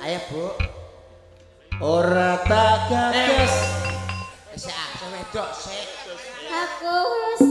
Ayo, Bu. Ora tak gagas. Sik ah, sing wedok sik. Aku wis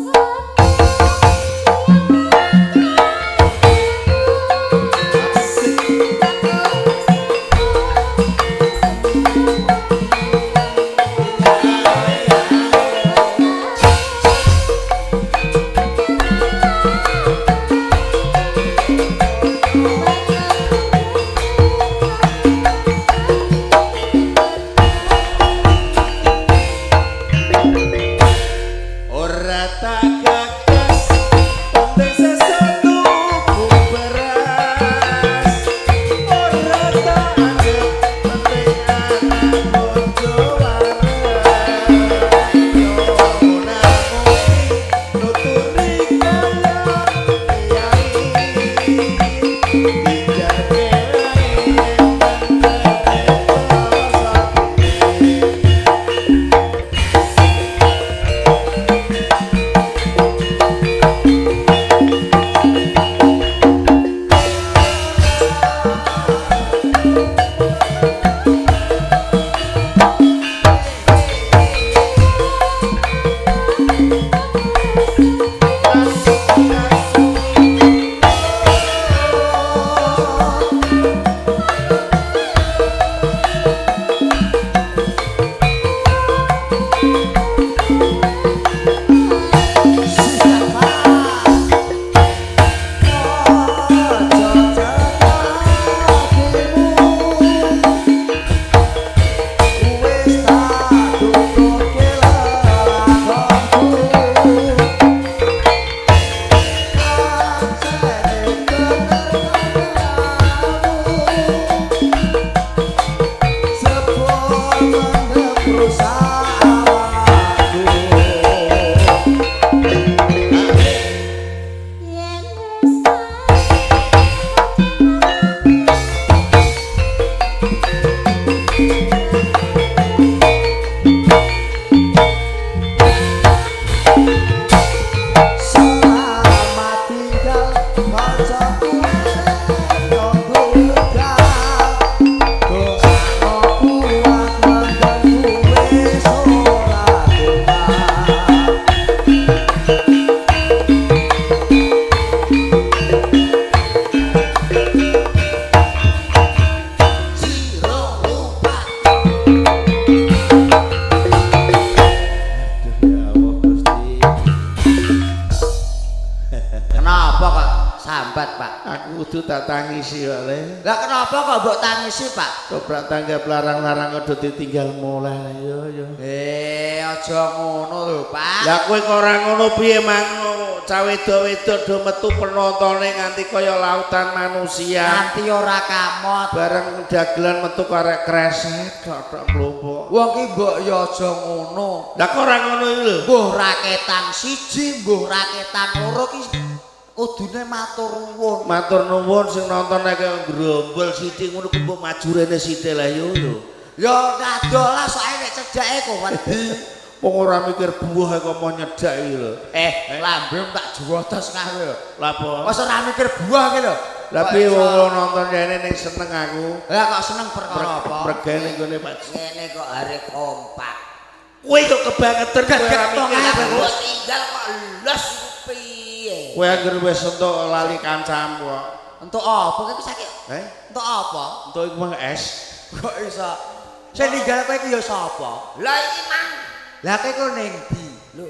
Ora tak gagas. Penting sesuatu ku beras. Ora tak anggap penting anak bojo waras. Yo munafiki nuturi kaya kiai. Dijarke ae yen wis Selamat tinggal kancaku Aduh ya Allah Gusti. Kenapa kok sambat, Pak? Aku kudu tak tangisi kok le. Lah kenapa kok mbok tangisi, Pak? Toprak tanggap larang-larang kudu ditinggal mulai yo yo. Eh, aja ngono lho, Pak. Lah kowe kok ora ngono piye mang cah wedok-wedok do metu penontone nganti kaya lautan manusia. Nganti ora kamot. Bareng dagelan metu karek kresek tok-tok klompok. Wong ki mbok ya aja ngono. Lah kok ora ngono iki lho. Mbuh raketan siji, mbuh raketan loro ki kudune matur nuwun. Matur nuwun sing nonton nek grombol sithik ngono ku mbok maju rene sithik lah yo lho. Ya ngadoh lah soalnya nek cedhake kok wedi. Wong ora mikir buah kok mau nyedak iki lho. Eh, lambem tak juwotos kae lho. Lah apa? Wis ora mikir buah ki lho. Lah piye wong nonton kene ning seneng aku. Lah kok seneng perkara apa? Pregane ning gone Pak. Ngene kok are kompak. Kowe kok kebangetan kowe ora mikir. Mbok tinggal kok los iku piye? Kowe anggere wis entuk lali kancamu kok. Entuk apa kowe saiki? Eh? Entuk apa? Entuk iku mah es. Kok iso? Sing ninggal kowe iki ya sapa? Lah iki mang. Lah kowe ku ning ndi? Lho.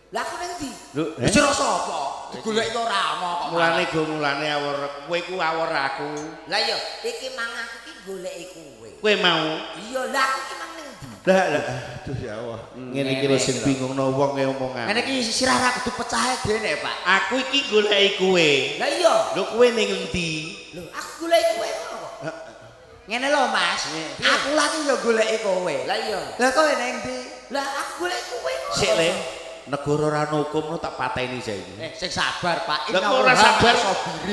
Lah aku ning ndi? Lho, Wis ora sapa? Digoleki ora ana kok. Mulane go mulane awor kowe ku awor aku. Lah iya, iki mang aku ki goleki kowe. Kowe mau? Iya, lah aku ki mang ning ndi? Lah lah aduh ya Allah. Ngene iki lho sing bingungno wong e omongan. Ngene iki sirah ra kudu pecahe dene, Pak. Aku iki goleki kowe. Lah iya. Lho kowe ning endi? Lho, aku goleki kowe ngono kok. Ngene lho, Mas. Aku lagi ya goleki kowe. Lah iya. Lah kowe ning ndi? Lah aku goleki kowe ngono. Sik le. Negara ora ana hukum no tak pateni saiki. Sing sabar, Pak. Lah kok ora sabar?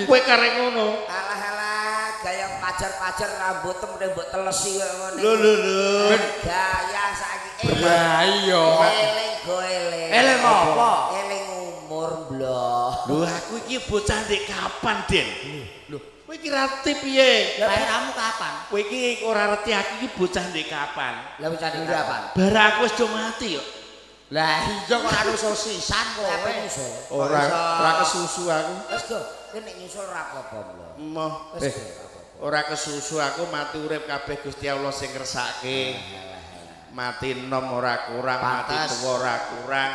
Kowe karek ngono. Alah alah, gaya pajar-pajar rambut temene mbok telesi kaya ngene. Lho lho lho. Gaya saiki. Lah iya. Eling go eling. Eling apa? Eling umur blok. Lho aku iki bocah ndek kapan, Den? Lho, kowe iki rati piye? Lahirmu kapan? Kowe iki ora reti aku iki bocah ndek kapan? Lah bocah ndek kapan? Bar aku wis do mati kok. Lah iya kok ora nyusul sisan kowe. Apa nyusul? Ora ora kesusu aku. Wis go, kowe nek nyusul ora apa-apa lho. Emoh. Wis Ora kesusu aku mati urip kabeh Gusti Allah sing ngersake. Mati enom ora kurang, mati tuwa ora kurang,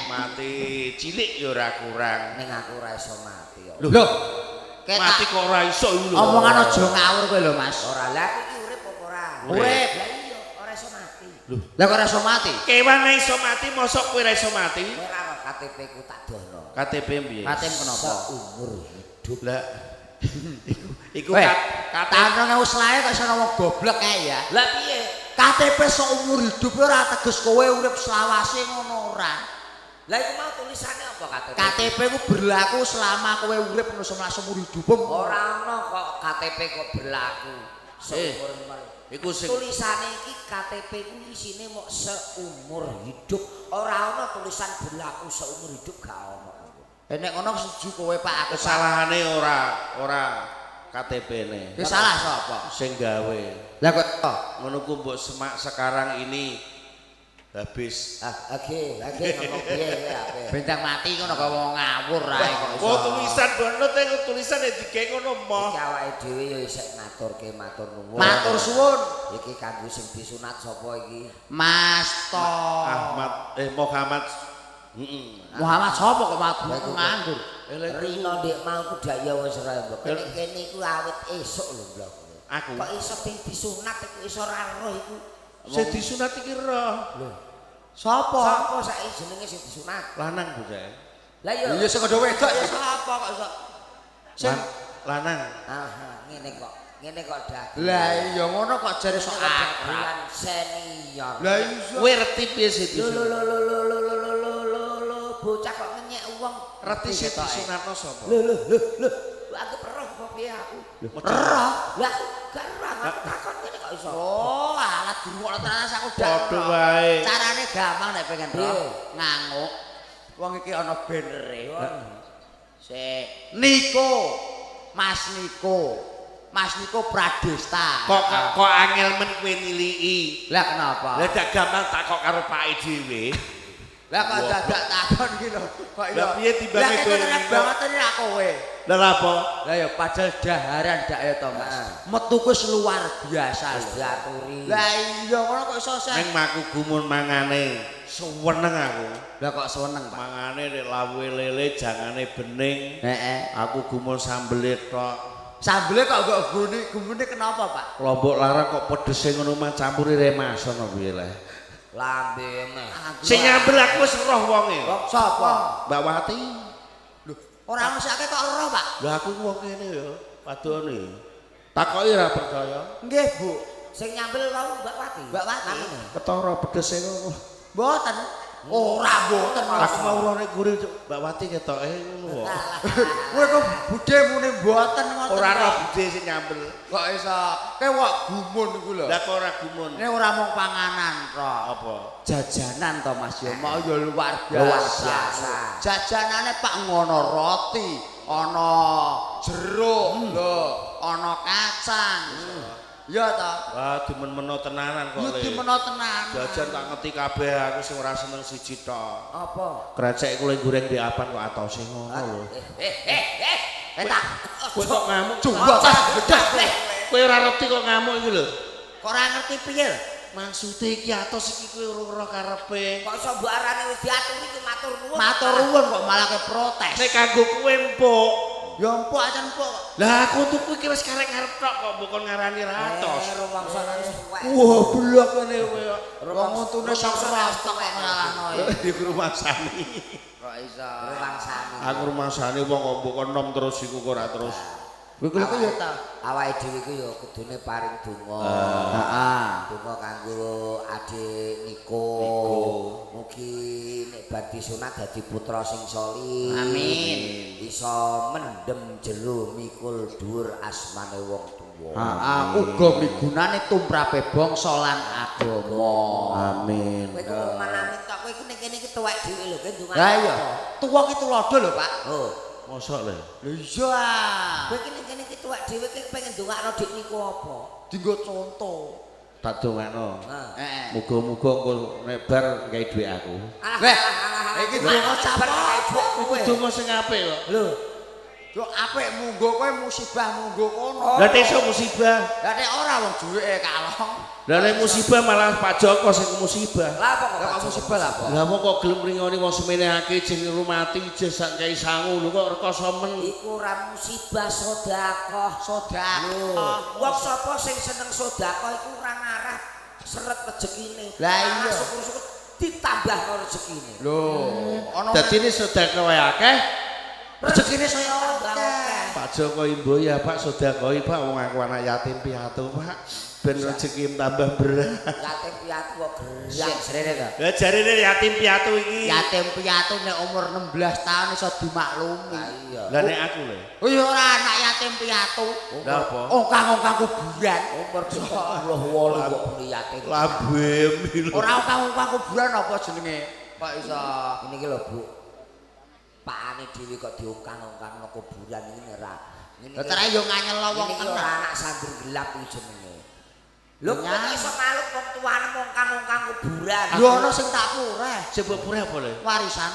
mati cilik ya ora kurang. Ning aku ora iso mati kok. Lho, mati kok ora iso iku lho. Omongan aja ngawur kowe lho, Mas. Ora lah aku iki urip apa ora? Urip. Lah iya, ora iso mati. Lho, lah kok ora iso mati? Kewan iso mati mosok kowe ora iso mati? Kowe ora KTP ku tak dono. KTP piye? KTP kenapa? Seumur hidup. Lah iku KTP 2000 selae kok iso ngomong goblok kae ya. Lah piye? KTP seumur hidup ora teges kowe urip selawase ngono ora. Lah iku mau tulisane apa KTP? KTP ku berlaku selama kowe urip ngono seumur hidupmu. Ora ana kok KTP kok berlaku seumur hidup. Iku sing tulisane iki KTP ku isine mok seumur hidup. Ora ana tulisan berlaku seumur hidup gak ana. Nek ngono setuju kowe Pak aku. Kesalahane ora ora KTP-ne. Wis salah sapa? Sing gawe. Lah kok ngono ku mbok semak sekarang ini habis. Ah, oke, oke ngomong piye ya ape. Bentang mati ngono kok wong ngawur ae kok iso. Oh, tulisan banget e tulisan e digawe ngono moh. Iki awake dhewe ya isih ngaturke matur nuwun. Matur suwun. Iki kanggo sing disunat sapa iki? Mas To. Ahmad Muhammad. Muhammad sapa kok mabuk nganggur. Rino ndek mau ku dak ya wis ora mbok. Kene iku awit esuk lho, Blok. Aku kok iso sing disunat iku iso ora roh iku. Sing disunat iki roh. Lho. Sapa? Sapa saiki jenenge sing disunat? Lanang bocah. Lah iya. Iya sing padha wedok ya sapa kok iso. Sing lanang. Ah, ngene kok. Ngene kok dah. Lah iya ngono kok jare sok akrab senior. Lah iya. Kowe reti piye sing disunat? Lho lho lho lho lho lho lho lho bocah kok ngenyek wong. Reti sing disunatno sapa? Lho lho lho lho. Aku roh apa piye aku? Roh. Lah aku gak roh, aku takon ngene kok iso. Oh, alah dirungokno tenan aku dak. Padha wae. Carane gampang nek pengen roh, nganguk. Wong iki ana benere. Sik. Niko. Mas Niko. Mas Niko Pradesta. Kok kok angel men kowe niliki. Lah kenapa? Lah dak gampang takok karo pake dhewe. Lah kok dadak takon iki lho. Kok iya. Lah piye timbange kowe? Lah banget nek kowe. Lah lha apa? Lah ya padahal daharan dak ya to Mas. Metu ku luar biasa lho. Diaturi. Lah iya ngono kok iso seh. Ning maku gumun mangane suweneng aku. Lah kok suweneng Pak? Mangane nek lawuhe lele jangane bening. Heeh. Aku gumun sambele tok. Sambele kok kok gune gumune kenapa Pak? Lombok larang kok pedese ngono mah campuri remason apa piye le? Lambe meh. Sing nyambel aku wis roh wonge. Sapa? Mbak Wati. Lho, ora mesake kok roh, Pak. Lah aku wong kene ya, padone. Takoki ora percaya. Nggih, Bu. Sing nyambel wau Mbak Wati. Mbak Wati. Ketara pedese ngono. Mboten. Ora mboten. Aku mau rone guri Mbak Wati ketoke ngono kok. Kowe kok budhe muni mboten ngoten. Ora roh budhe sing nyambel. Kok iso kowe kok gumun iku lho. Lah kok ora gumun. Nek ora mung panganan tok. Apa? Jajanan to Mas ya mau ya luar biasa. Luar biasa. Jajanane Pak ngono roti, ana jeruk lho, ana kacang. Ya ta? Wah, dimen-meno tenanan kok. Yo dimeno tenanan. Jajan tak ngerti kabeh aku sing ora seneng siji tok. Apa? Krecek iku le goreng di apan kok atose ngono lho. Tak Kowe kok ngamuk? Coba tas bedas. Kowe ora ngerti kok ngamuk iki lho. Kok ora ngerti piye lho? Maksude iki atos iki kowe ora ora karepe. Kok iso mbok arane wis diaturi ku matur nuwun. Matur nuwun kok malah ke protes. Nek kanggo kowe empuk. Ya empuk acan empuk. Lah aku tuku iki wis karek ngarep tok kok mbok kon ngarani ra atos. Rumangsa wis tuwek. Wah, blok ngene kowe kok. Wong untune sak tok kok nyalahno ya. Di rumangsani. Kok iso. Rumangsani. Aku rumangsani wong kok mbok kon nom terus iku kok ora terus. Kowe kuwi ya ta. Awake dhewe iku ya kudune paring donga. Heeh. Donga kanggo adik Niko. Mugi nek bar disunat dadi putra sing saleh. Amin. Iso mendem jero mikul dhuwur asmane wong tuwa. Heeh, uga migunane tumrape bangsa lan agama. Amin. Kowe kok manami tok kowe iki ning kene iki tuwek dhewe lho, kowe ndongakno. Lah iya, tuwa ki tulodo lho, Pak. Oh. Mosok lho. Lho iya. Kowe iki ning kene iki tuwek dhewe ki pengen ndongakno dik Niko apa? Dinggo conto. Tak dongakno. Heeh. Muga-muga engko nek bar gawe dhuwit aku. Weh, iki donga sapa? Iku donga sing apik kok. Lho, Yo apik munggo kowe musibah munggo kono. Lah nek iso musibah. Lah nek ora wong duweke kalong. Lah nek musibah malah Pak Joko sing musibah. lah apa kok Lah kok musibah lah apa? Lah wong kok gelem ringoni wong semene akeh jeneng rumati ijeh sak kei sangu lho kok rekoso men. Iku ora musibah sedekah. Sedekah. Wong sapa sing seneng sedekah iku ora ngarah seret rezekine. Lah iya. Syukur-syukur ditambahno rezekine. Lho, ana Dadine sedekah wae akeh. rezekine saya akeh. Pak Joko imbo ya Pak sedekahi Pak wong aku anak yatim piatu Pak. Ben rezeki tambah berat. Yatim piatu kok gerang. Sik srene to. Lah jarine yatim piatu iki. Yatim piatu nek umur 16 tahun iso dimaklumi. Lah iya. Lah nek aku lho. Oh ya ora anak yatim piatu. Lah apa? Ongkang-ongkang kuburan. Umur 78 kok muni yatim. Lambem lho. Ora ongkang-ongkang kuburan apa jenenge? Kok iso Ini iki lho Bu. Pakane dhewe kok diongkang-ongkangno kuburan iki ora. Ngene Lah terus yo nganyel wong iki ora tenan. anak sambil gelap iki jenenge. Lho kok iso maluk wong tuane mongkang-ongkang kuburan. Lho ana sing tak pureh, Sing mbok pureh apa lho? warisan.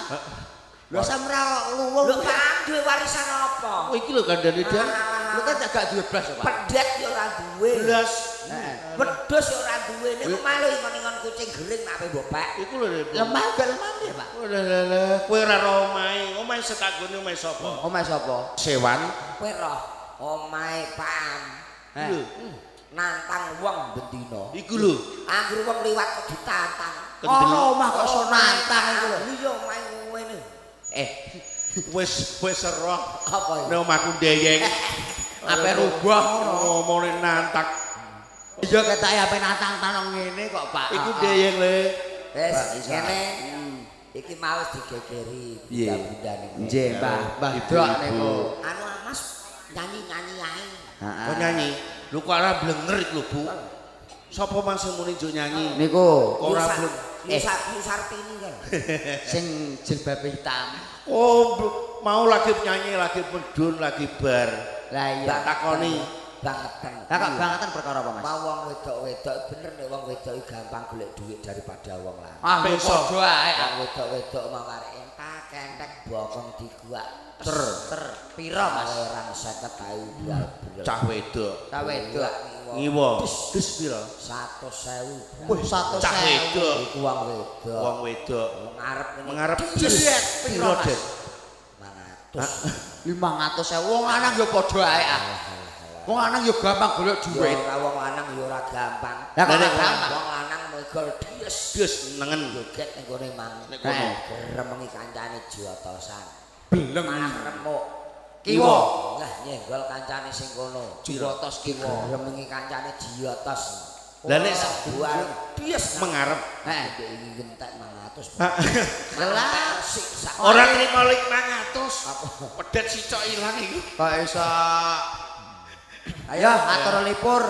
Lho samra luwung. Lho Pak duwe warisan apa? Oh iki lho kandhane Dan. Lho kan gak duwe blas kok, Pak. Pedet ya ora duwe. Blas. Heeh. Wedhus ya ora duwe. Nek malu ingon-ingon kucing gering nak mbok pek. Iku lho. Lemah gak lemah ya, Pak. Oh lah lah lah, kowe ora ro omahe. Omahe setanggone omahe sapa? Omahe sapa? Sewan. Kowe roh omahe Pam. Heh. Lho, Nantang wong bendina. iku lho. Angger wong liwat kok ditantang. Ana omah kok iso nantang iku lho. Iya omahe ngene. Eh, Wis wis roh. Apa Nek omahku ndeyeng. ape rubah ngono. Ngomongin nantak. Iya ketake ape nantang-nantang ngene kok, Pak. Iku ndeyeng le. Wis ngene. Iki mau wis digegeri Piye? bunda-bunda niku. Nggih, Mbah. Mbah Dok niku. Anu Mas nyanyi-nyanyi ae. Heeh. Kok nyanyi? Lho kok ora blenger iku lho, Bu. Sapa mang sing muni njuk nyanyi? Niku Kok ora bleng. Yu Sartini kan. sing jilbabe hitam. Oh, mau lagi nyanyi, lagi medun, lagi bar. Lah iya. Takoni. Bangetan. Lah kok bangetan perkara apa, Mas? Mau wong wedok-wedok bener nek wong wedok iki gampang golek duit daripada wong lanang. Ah, Peso. padha ae. Wong wedok-wedok mau karek entak-entek bokong diguak. Ter, ter. Piro, Mas? Orang 50.000 brel. Cah wedok. Cah wedok. Ngiwa. Dus pira? 100.000. Wih, 100.000. Cah wedok. Iku wong wedok. Wong wedok. Mengarep ngene. Mengarep Jeliet, piro, piro, Mas? Den? 500. 500.000. Wong lanang ya padha ae ah. Wong lanang ya gampang golek Ya duit. ora wong lanang ya ora gampang. Lah kok Lah, nek gampang? Wong lanang megol dies. Dus nengen. Joget ning gone mang. Nek kono. Gremengi kancane jotosan. Bleng. Malah remuk. Kiwa. Lah nyenggol kancane sing kono. Jotos kiwa. Gremengi kancane jotos. Lah nek buar dies mengarep Heeh. Ndek iki entek 500. Lah Sik sak ora trimo 500. Pedet sicok ilang iku. kok iso. Ayo atur lipur.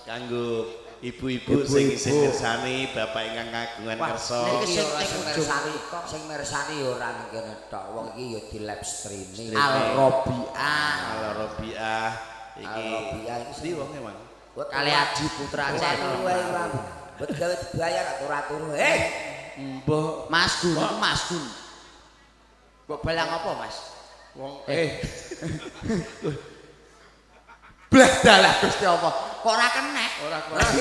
Kanggo ibu-ibu sing isih mirsani, bapak ingkang kagungan kersa. niki Iki sing ora ning sing ujung mirsani, sing mirsani ya ora ning kene tok. Wong iki ya di live streaming. Al Robiah Al Robiah iki. Al Robiah iki Ndi wonge, Mang? kali Adi Putra Turu wae ora. Mbok gawe dibayar ora turu. Eh, Mbok Mas Gun, iku Mas Gun. Mbok balang apa, Mas? Wong Blah dalah Gusti Allah. Kok ora kenek? Ora kurang.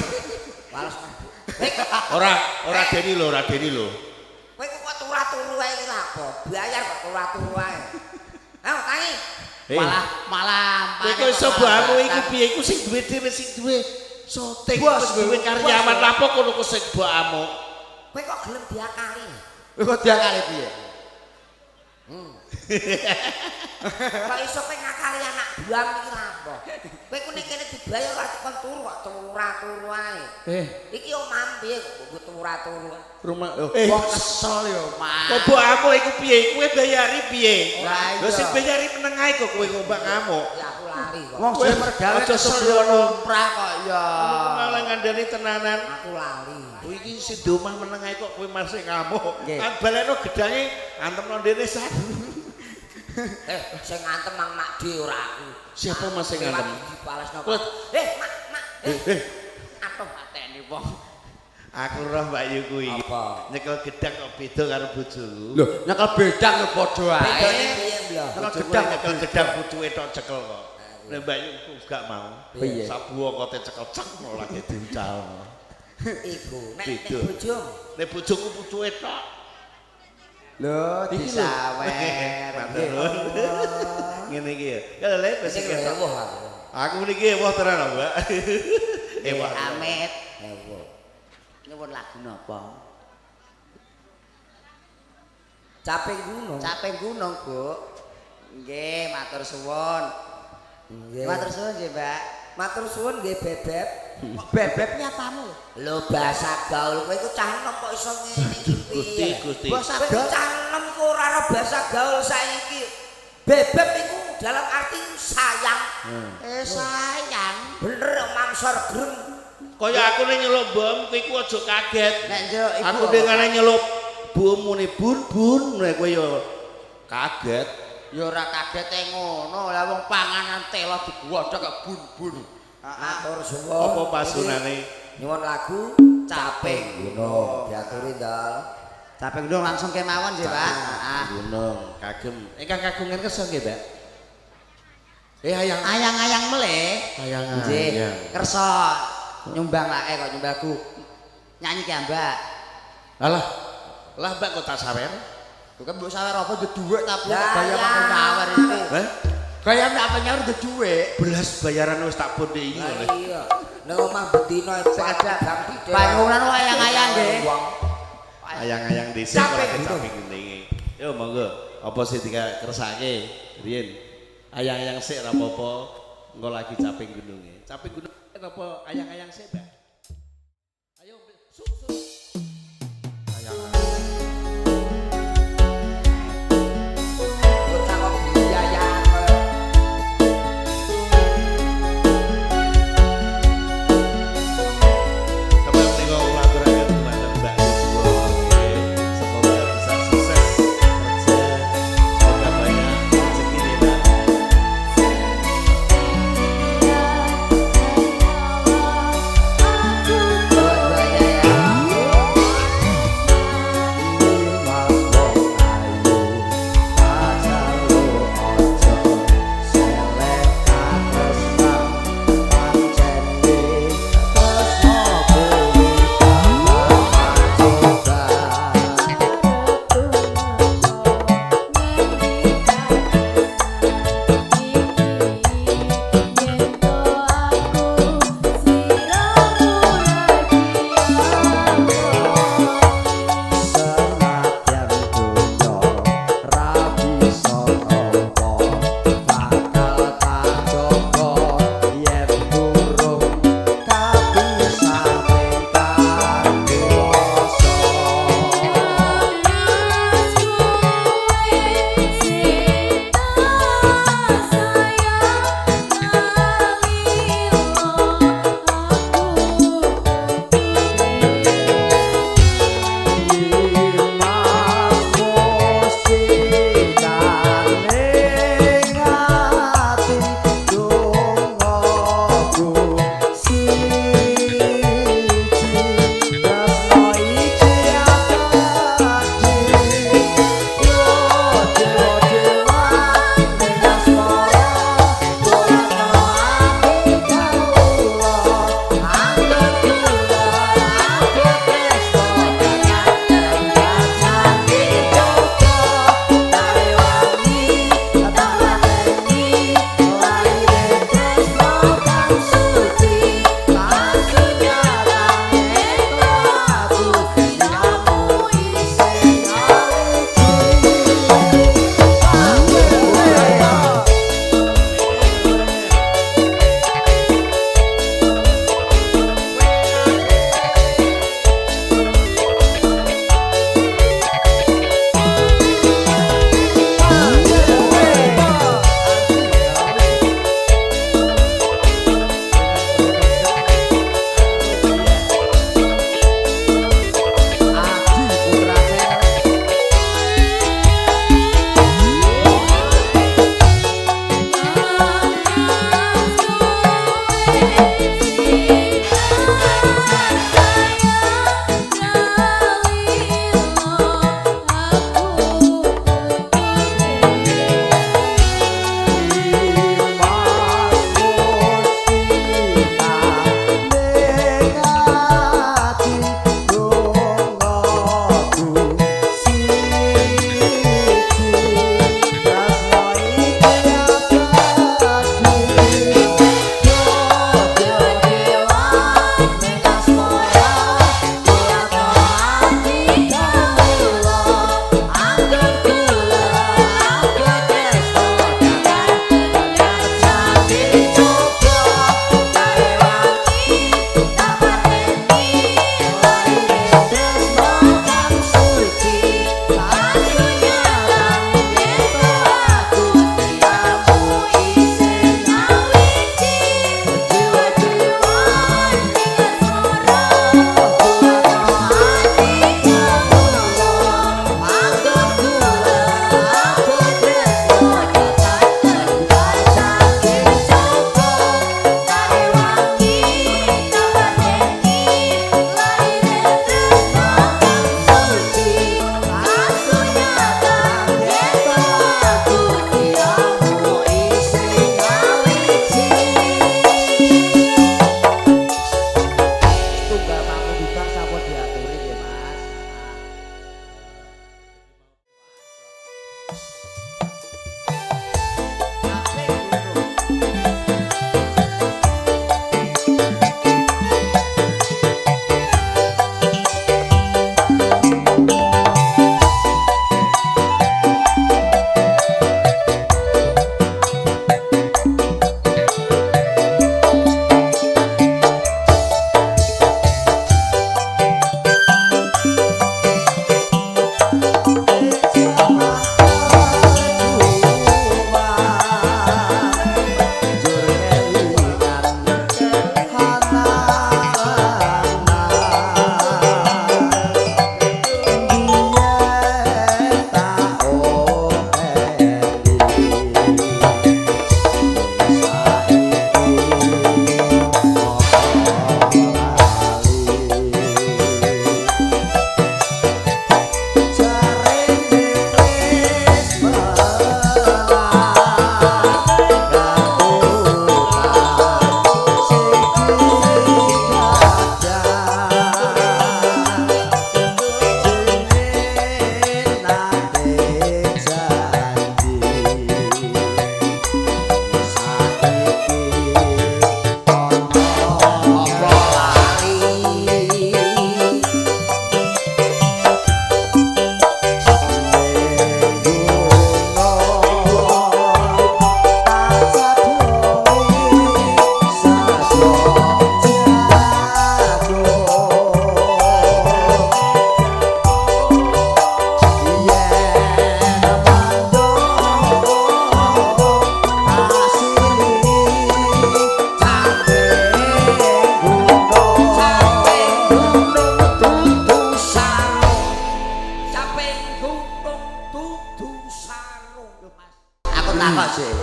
Wales. Ora Deni lho, ora Deni lho. Kowe kok turu-turu ae iki lha apa? Bayar kok turu-turu ae. Ayo tangi. Malah Kowe kok iso mbokmu iku piye iku sing duwe dhewe sing duwe soting wis duwe karyawan lha apa kono kok sing mbok amuk. Kowe kok gelem diakali? Kowe kok diakali piye? Kok iso kowe ngakali anak buam iki lha apa? Kowe ku nek kene dibayar ora kon turu kok turu-turu ae. Iki omahmu piye kok mbok turu-turu. Rumah Wong kesel yo, Mas. Kok mbok amuk iku piye? Kowe bayari piye? Lah Lho sing bayari meneng ae kok kowe kok mbok ngamuk. Ya aku lali kok. Wong sing mergawe Aja kesel sembrono. yo lumrah kok ya. Malah ngandani tenanan. Aku lali. Kowe iki sing di omah meneng ae kok kowe masih ngamuk. Nggih. Kan balekno gedange antemno ndene sak. Sing ngantem mang Mak D ora aku. Siapa Mas sing ngantem? Dipalesno. Kowe- Mak, Mak. Atuh Pateni wong. Aku roh Mbak Yu kuwi. Apa? Nyekel gedang kok beda karo bojoku. Lho, nyekel bedang yo padha ae. Bedane piye, Mbah? Nyekel Bojoku gedang nyekel gedang pucuke tok cekel kok. Nek Mbak Yu ku gak mau. Piye? Sabu kote cekel cek ngono lagi diucal. Iku nek nek Beda. bojomu Nek bojoku pucuke tok. Lho, disawer. Matur nuwun. Ngene iki ya. Ya lha wis sing ketok. ewuh aku. Aku niki ewuh tenan lho, Mbak. Ewuh. Amit. Ewuh. Nyuwun lagu napa? Caping gunung. Caping gunung, Bu. Nggih, matur suwun. Nggih. Matur suwun nggih, Mbak. Matur suwun nggih Bebeb. Kok bebeb nyatamu? Lho bahasa gaul kowe iku cah enom kok iso ngene iki Gusti, piye? Gusti. Bahasa Kowe iku gaul. cah enom kok ora ora bahasa gaul saiki. Bebeb iku dalam arti sayang. Sayang. Bener Mamsor Greng. Kaya aku nek nyeluk mbom kowe iku aja kaget. Nek njeluk ibu. Aku dengane nyeluk bom muni bun bun nek kowe ya kaget. Ya ora kaget e ngono. Lah wong panganan telo digodhog kok bun-bun. Matur suwun. Apa pasunane? Nyuwun lagu Caping Gunung. Diaturi ndal. Caping gunung langsung kemawon nggih, Pak. Heeh. Gunung kagem. Ingkang kagungan kersa nggih, Mbak? Ayang Ayang-ayang melih. Ayang-ayang. Nggih. Kersa nyumbang lake kok nyumbang lagu. Nyanyi ki, Mbak. Alah. Lah Mbak kok tak sawer? Lho kan mbok sawer apa ndek dhuwit tapi Lah, kok gaya ya. apa nyawer iku. Hah? Gaya apa nyawer ndek dhuwit. Belas bayaran wis tak bonde iki Lah lho. iya. Ning omah betina Sekadar bang Bangunan ayang-ayang nggih. Ayang-ayang dhisik Caping ora gunung. caping gununge. Yo monggo, apa sing dikersake riyen? Ayang-ayang sik ora apa-apa, engko lagi caping gununge. Caping gunung apa ayang-ayang sik, Mbak? Ayo su su. Ayang-ayang. Bocah kok biayaan kaya Teman menika kula aturaken dumateng Mbak Yuswa nggih. Semoga bisa sukses kerja, semoga banyak rezeki nih, Mbak. Ya Allah.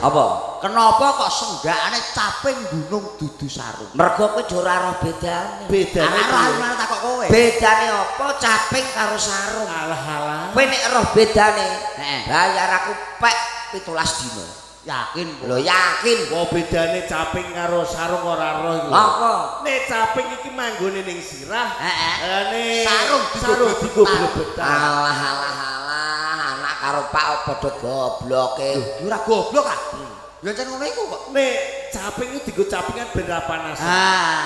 Apa? Kenapa kok senggakane caping gunung dudu sarung? Mergo kowe ora roh bedane. Bedane ora takok kowe. Bedane apa caping karo sarung? Alah alah. Kowe nek roh bedane, bayar aku pek 17 dina. Yakin? Lho yakin. Wah bedane caping karo sarung ora roh iku. Apa? Nek caping iki manggone ning sirah, nek sarung dienggo blebetan. Alah alah alah, anak karo pak padha gobloke. Lho ora goblok ah. Ya jan ngono iku kok. Nek caping iku dienggo capingan ben ra panas.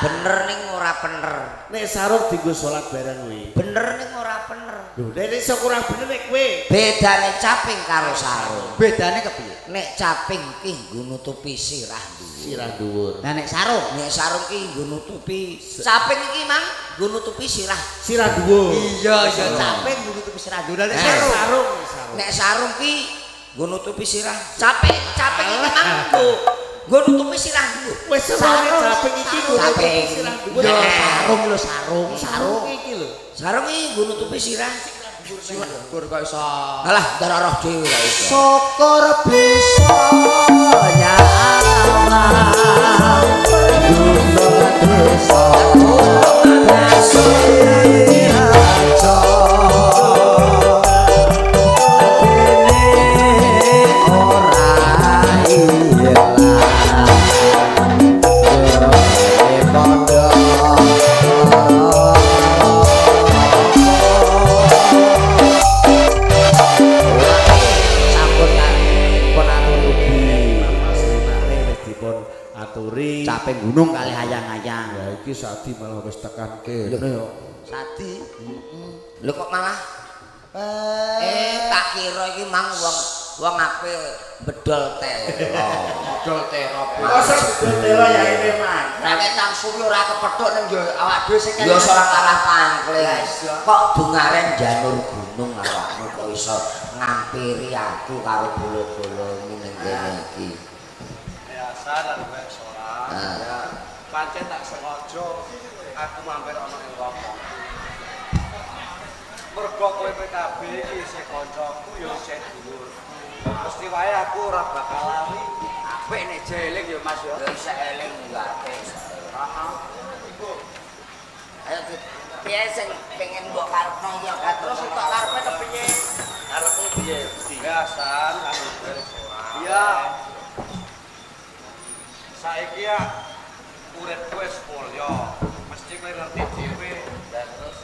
Bener ning ora bener. Nek sarung dienggo salat bareng kuwi. Bener ning ora bener. Lho nek iso kurang bener nek kowe. Bedane caping karo sarung. Bedane kepiye? Nek caping ki nggo nutupi sirah dhuwur. Sirah dhuwur. Lah nek sarung? Nek sarung ki nggo nutupi caping iki mang nggo nutupi sirah. Sirah dhuwur. Iya iya caping nggo nutupi sirah dhuwur. Lah nek sarung, nek sarung ki nggo nutupi sirah. Caping caping iki mang nggo nutupi sirah dhuwur. Wis sarung caping iki nggo nutupi sirah dhuwur. Ya sarung lho sarung, sarung iki lho. Sarung iki nggo nutupi sirah. Syukur kok iso. Alah, ntar roh dhewe kok iso. Syukur bisa ya Allah. Gunung desa. Caping gunung kali ayang-ayang. Ya iki Sadi malah wis tekan kene kok. Sadi? Lho kok malah tak kira iki mang wong wong ape Bedol telo. Bedol telo. Masa bedol telo ya ini man. Nek tang suwi ora kepethuk ning yo awak dhewe sing ya ora kalah pangkling. Kok dungaren janur gunung awakmu kok iso ngampiri aku karo bolo-bolomu ning kene iki. Biasa lan wek ora. Pancen tak sengaja aku mampir ana ing romo. Mergo kowe PKB iki isih kancaku ya isih dulurku. Mesti wae aku ora bakal lali. Apik nek jeling ya Mas ya. Ya isih eling ya apik. Heeh. Iku Ayo piye sing pengen mbok karepno iki ya Terus tok karepe kepiye? Karepmu piye? biasa lan wek ora. Iya. Saiki ya uripku wis mulya. Mesti kowe ngerti dhewe. Lah terus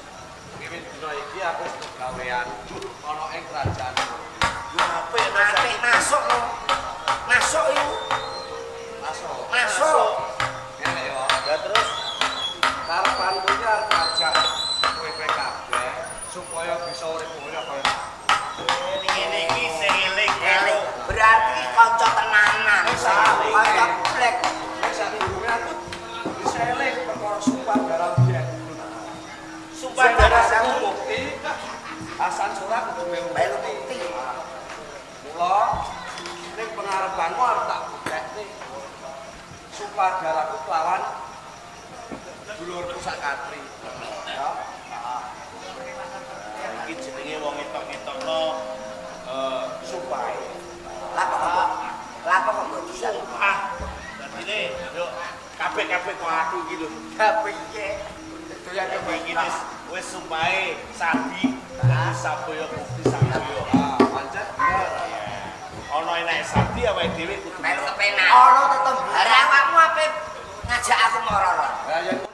wiwit dina iki aku wis gawean ana ing kerajaan. Apik Apik masuk lho. Masuk iku. Masuk. Masuk. Ngene ya. Lah terus karepanku iki arep ngajak kowe PKB supaya bisa urip mulya kaya aku. Ngene iki sing eling karo Berarti kanca tenanan. Kanca blek. Nek sakdurunge aku bisa eling perkara sumpah darah biyen. Sumpah darah aku bukti Hasan Sura kudu melu Melu bukti. Mula ning pengarepanku arep tak buktekne. Sumpah darahku kelawan dulurku sak katri. Ya. Iki jenenge wong ngetok-ngetokno sumpahe. Lah kok lah kok mbok bisa Sumpah. Dadine yo kabeh-kabeh kok aku iki lho. Kepiye? Doyan Iki wis sumpahe sadi dadi sabaya bukti sabaya. Ah, pancen bener. Ana enake sadi awake dhewe kudu melu kepenak. Ana tetep Lah awakmu ape ngajak aku moro-ro. Lah yen